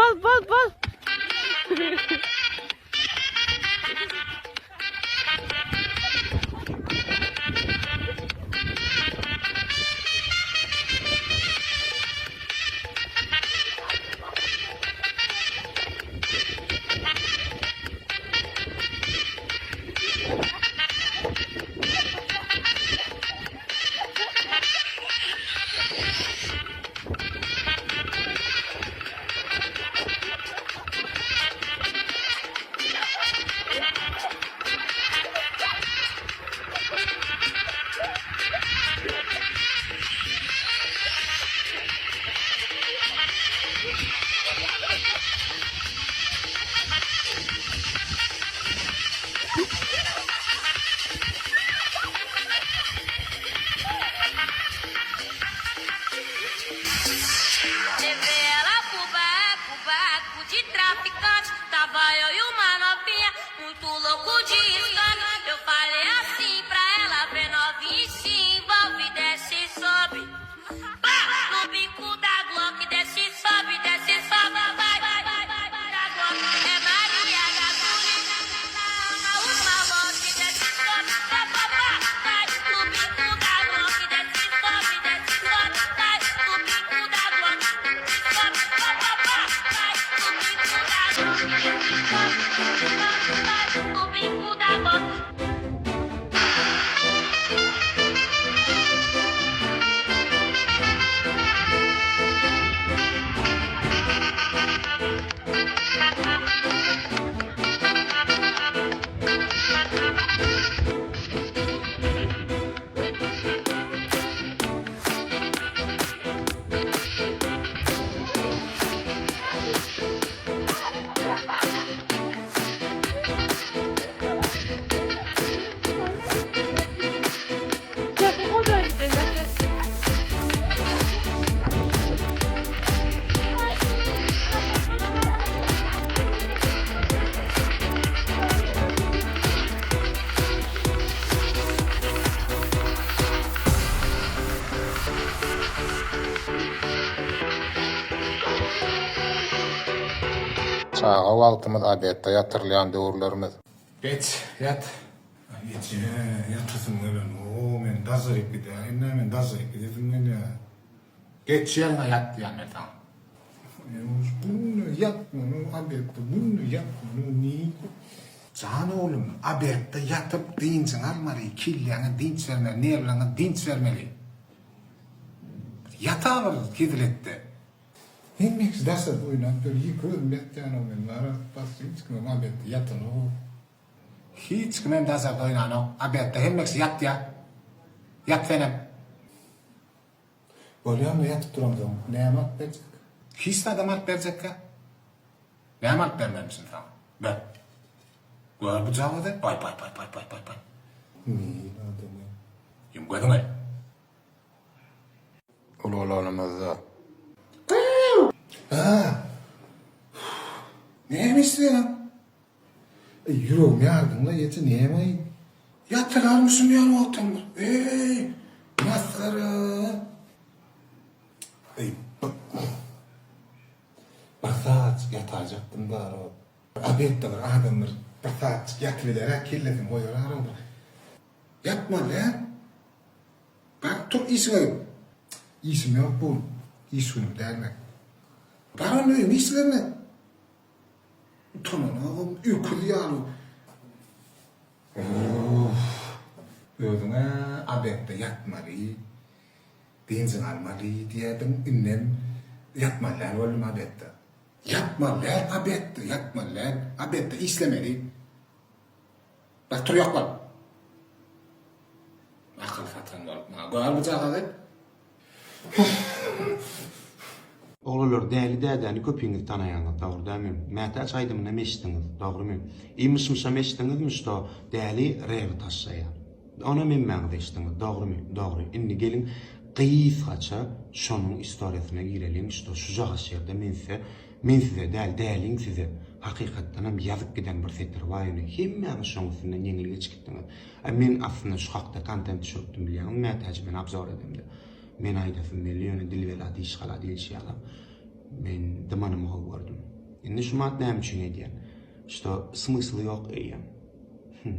Bol bol bol. Çaga wagtymyz obedde ýatyrylýan döwürlerimiz. Geç, ýat. Eje, ýatasym gelenok, men daşaryk gidäýin-dä, men daşaryk gidesim gelýär. Geç ýeriňe ýat diýýän men saňa. Günde ýatmaly, obedde günde ýatmaly, nirde? Jan oglum, obedde ýatyp dynjyňy almaly, kelläňe dynç bermeli, nerwleriňe dynç bermeli. Ýat-a bir hezil et-de. Hemmesi daşarda oýnap ýör, ýeke özüm ýatýanok men, naraz, başga hiç kimem obedde ýatanok. Hiç kimem daşarda oýnanok, obedde hemmesi ýatýar. Ýat senem. Bolýamy ýatyp duramsoň, näme alyp berjek? Hiç zadam alyp berjekkä. Näme alyp bermelimişin saňa? Ber. Gör bu jagazy, baý baý baý baý baý baý baý. Nil adamy. Ýum gözüňi. Ulalanymyzda. Hä? Näme isleýäň? Eý, ýüregimi ýardyň-la, eje, näme-aý? Ýatyrarmyşyn ýaly wagtam bir. Eý, masgara! Eý, bir bir sagatjyk ýataýjakdym dara. Obedde bir adam bir bir sagatjyk ýatybiler-ä, kellesini goýar-a bir. Ýatmaly däl. Bar, tur, işiňe git. Işim ýok bu gün. Iş günüm däl meň. Bar onda öýüň işlerine. Utananogam, öküz ýaly. Uff. Özüň-ä obedde ýatmaly, dynjyňy almaly diýýärdiň, indem ýatmaly däl boldum obedde. Ýatmaly däl obedde, ýatmaly däl. Obedde işlemeli. Bar, tur ýok bol. Akyl satan bolup maňa gör bu jagazy. Oglanlar Däli dädäni köpiňiz tanaýaňyz dogry dälmi? Mätäç aýdymynam eşitdiňiz dogrymy? I myşmyşam eşitdiňizmi şto Däli rebi taşlaýar. Onam hemmäňiz eşitdiňiz dogrymy? Dogry. Indi geliň gysgaça şonuň istoriýasyna gireliň şto şujagaş ýerde men size men size däl Däliň size hakykatdanam ýazyp giden bir setiri bar ýöne hemmäňiz şoň üstünden ýeňil geçip gitdiňiz. A men aslynda şu hakda kontent düşüripdim bilýäňizmi Mätäji men obzor edemde. Men aýdasym geldi ýöne dil bela diş gala diýilşi ýalam men dymanymy gowy gördüm. Indi şu mat näme üçin edýän? Şto smysly ýok eýýäm. Hum.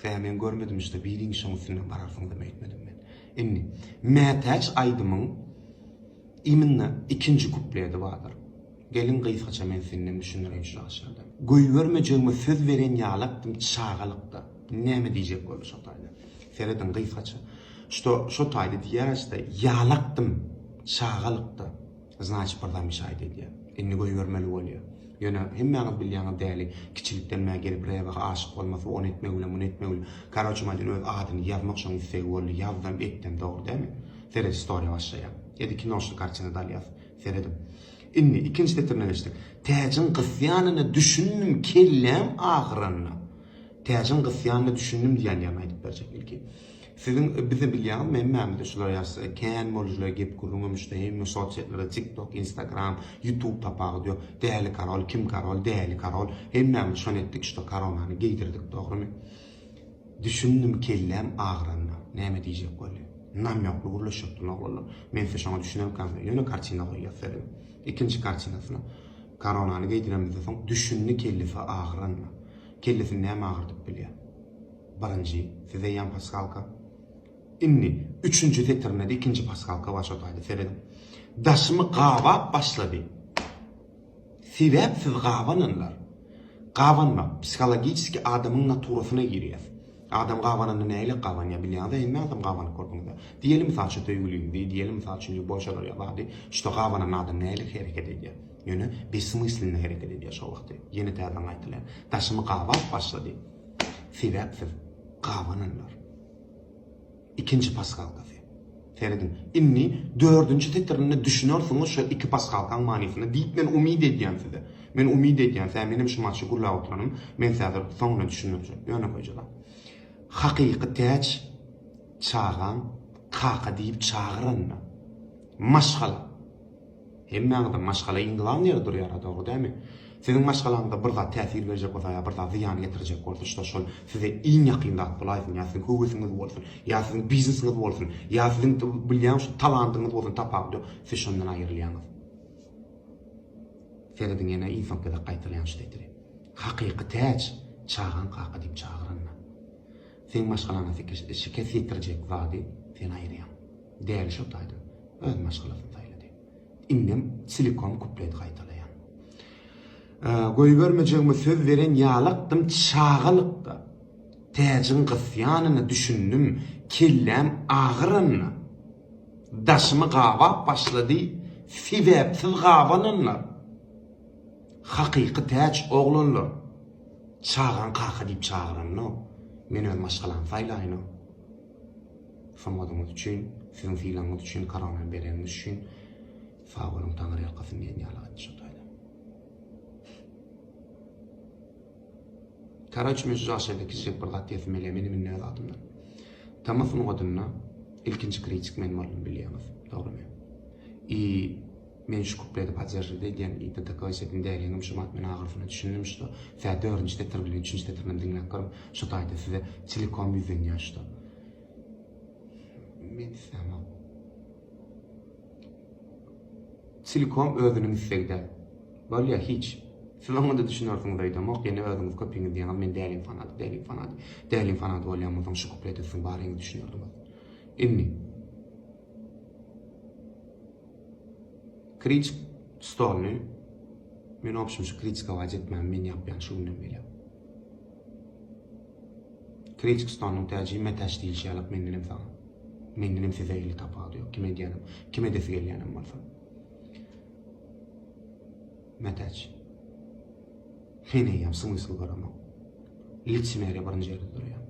Sebäbi men görmedim şto biriň şoň üstünden bararsyňyzam öýtmedim men. Indi Mätäç aýdymyň iminna ikinji kupledi bardyr. Geliň gysgaça men senden düşündireýin şu aşagda. Goýbermejegime söz beren ýalakdym çagalykda. Näme diýjek boldy şo taýda. Serediň gysgaça. Şto şo taýda diýýär şda ýalakdym çagalykda. Znaçit bir zamyşaýt edýär. Indi goýbermeli bolýar. Ýöne hemmäňiz bilýäňiz däli kiçilikden bäri gelip rebaga aşyk bolmasy ony etmek bilen muny etmek bilen karoçe maýdan öz adyny ýazmak şoň islegi boldy ýazdam etdem dogry dälmi seret istoriýa başlaýar edi kinoşny kartinada alýas serediň indi ikinji setirine geçdik täjiň gysýanyna düşündim kelläm agyranyna täjiň gysýanyna düşündim diýen ýerini aýdyp berjek ilki Siziň bizi bilýäňizmi hemmämiz şular ýaly kän bolujylar gep gürrüňem şuda hemme sossetlerde tiktok instagram ýutub tapagy ýok däli karol kim karol däli karol hemmämiz şony etdik şuda koronany geýdirdik dogrymy düşündim kelläm agyranda näme diýjek boldy namýokly gürleşjekdim oglanlar men size şoňa düşünemkäm ýöne kartina goýýas serediň ikinji kartinasyna koronany geýdiremizden soň düşündi kellesi agyranda kellesini näme agyrdyp bilýär. Birinji, size ýan paskalka. Indi, üçünji setirinde-de ikinji paskalka bar şo taýda, serediň. Daşymy gabap başlady. Sebäpsiz gabananlar. Gabanmak, psihologiçeski adamyň naturasyna girýär. Adam gabananda nähili gabanýar bilýäňiz-ä, hemmäňizem gabanyp gördüňiz-ä. Diýeli mysal üçin söýgüliňizi, diýeli mysal üçin lýuboý şolar ýaly zady, şo gabanan adam nähili hereket edýär? Ýöne bessmyslenno hereket edýär şo wagty. Ýene täzeden gaýtalaýan. Daşymy gabap başlady. Sebäpsiz gabananlar. Ikinji paskalkasy. Serediň. Indi dördünji setirinde düşünersiňiz şo iki paskalkaň manysyny diýip men umyt edýän size. Men umyt edýän, sä menem şu maçy gürläp oturanym, men size häzir soňuna düşündirjek. Ýönekeýje zat. Hakyky täç çagaň kaka diýip çagyranda. Maşgala. Hemmäňizem maşgala iň glawnyý ýerde durýara dogry dälmi? Siziň maşgalaňyza bir zat täsir berjek bolsa ýa bir zat zyýan getirjek bolsa şda şol size iň ýakyn zat bolaýsyn ýa siziň höwesiňiz bolsun ýa siziň biznesiňiz bolsun ýa siziň bilýän şu talantyňyz bolsun tapawudy ýok siz şondan aýrylýaňyz. Serediň ýene iň soňky gezek gaýtalaýan şu setiri. Hakyky täç çagaň kaka diýip çagyranda. Seň maşgalaňa şikes ýetirjek zady sen aýyrýaň. Däli şo taýda öz maşgalasyny saýlady. Indem silikom kuplet gaýtalaýan. Goýbermejegime söz beren ýalakdym çagalykda. Täjiň gysýanyna düşündim, kelläm agyranyna. Daşymy gabap başlady, sebäpsiz gabananlar. Hakyky täç oglanlar. Çagaň kaka diýip çagyranyny men öz maşgalamy saýlaýyn. Sungatyňyz üçin, siziň sylagyňyz üçin, koronany bereniňiz üçin sag boluň Taňry ýalkasyn diýen ýaly aýtdy şo taýda. Karoç men şu jaşada kiçijek bir zat diýesim gelýär menem indi öz adymdan. Tama sungatynda ilkinji kritik men boldum bilýäňiz, dogrymy? I men şu kupleti podderžiwt edýän i do takoý stepeni däliňim şu wagt men agyrsyna düşündim şto sä dördünji setir bilen üçünji setirinem diňläp görüň şo taýda size silikom ýüzlenýär şto men islämok silikom özüniň islegi däl bolýa hiç siz oňa-da düşünersiňiz öýdemok ýene özüňiz köpiňiz diýýäňiz men däliň fanaty däliň fanaty däliň fanaty bolýan bolsaň şu kuplete siziň baryňyz düşünerdiňiz indi Kritik stoluny men obşim şu kritikować etmän men ýapýan şu günden beýläk. Kritik stolunyň täji mätäç diýilşi ýalak mendenem saňa. Mendenem size eli tapawudy ýok. Kim edýänem, kim edesi gelýänem bolsa. Mätäç. Men eýýäm smysl göremok. Liçimeriýa birinji ýerde durýar.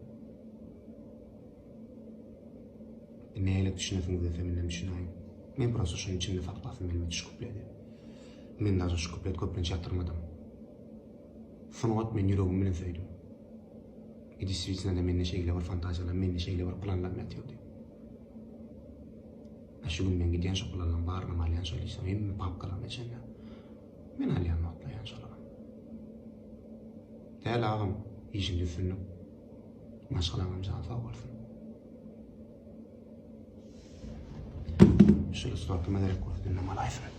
Nähili düşünesiňiz gelse menden düşünäýiň. Men prosta şuny içimde saklasym gelmedi şu kupledi. Men daže şu kupleti köplenç ýatyrmadym. Sungat men ýüregim bilen söýdüm. I deswitnada mende şeýle bir fantaziýalar, mende şeýle bir planlarym ýatyrdy. A şu gün men gidýän şo planlaryň barynam alýan şol işem hemme papkalaryna çenli. Men alýan notlaýan şolary. Däl agam, işiňde üstünlik. Maşgalaňam jany sag bolsun. Şul stol kime gerek bolsa dinlem alaýsyn.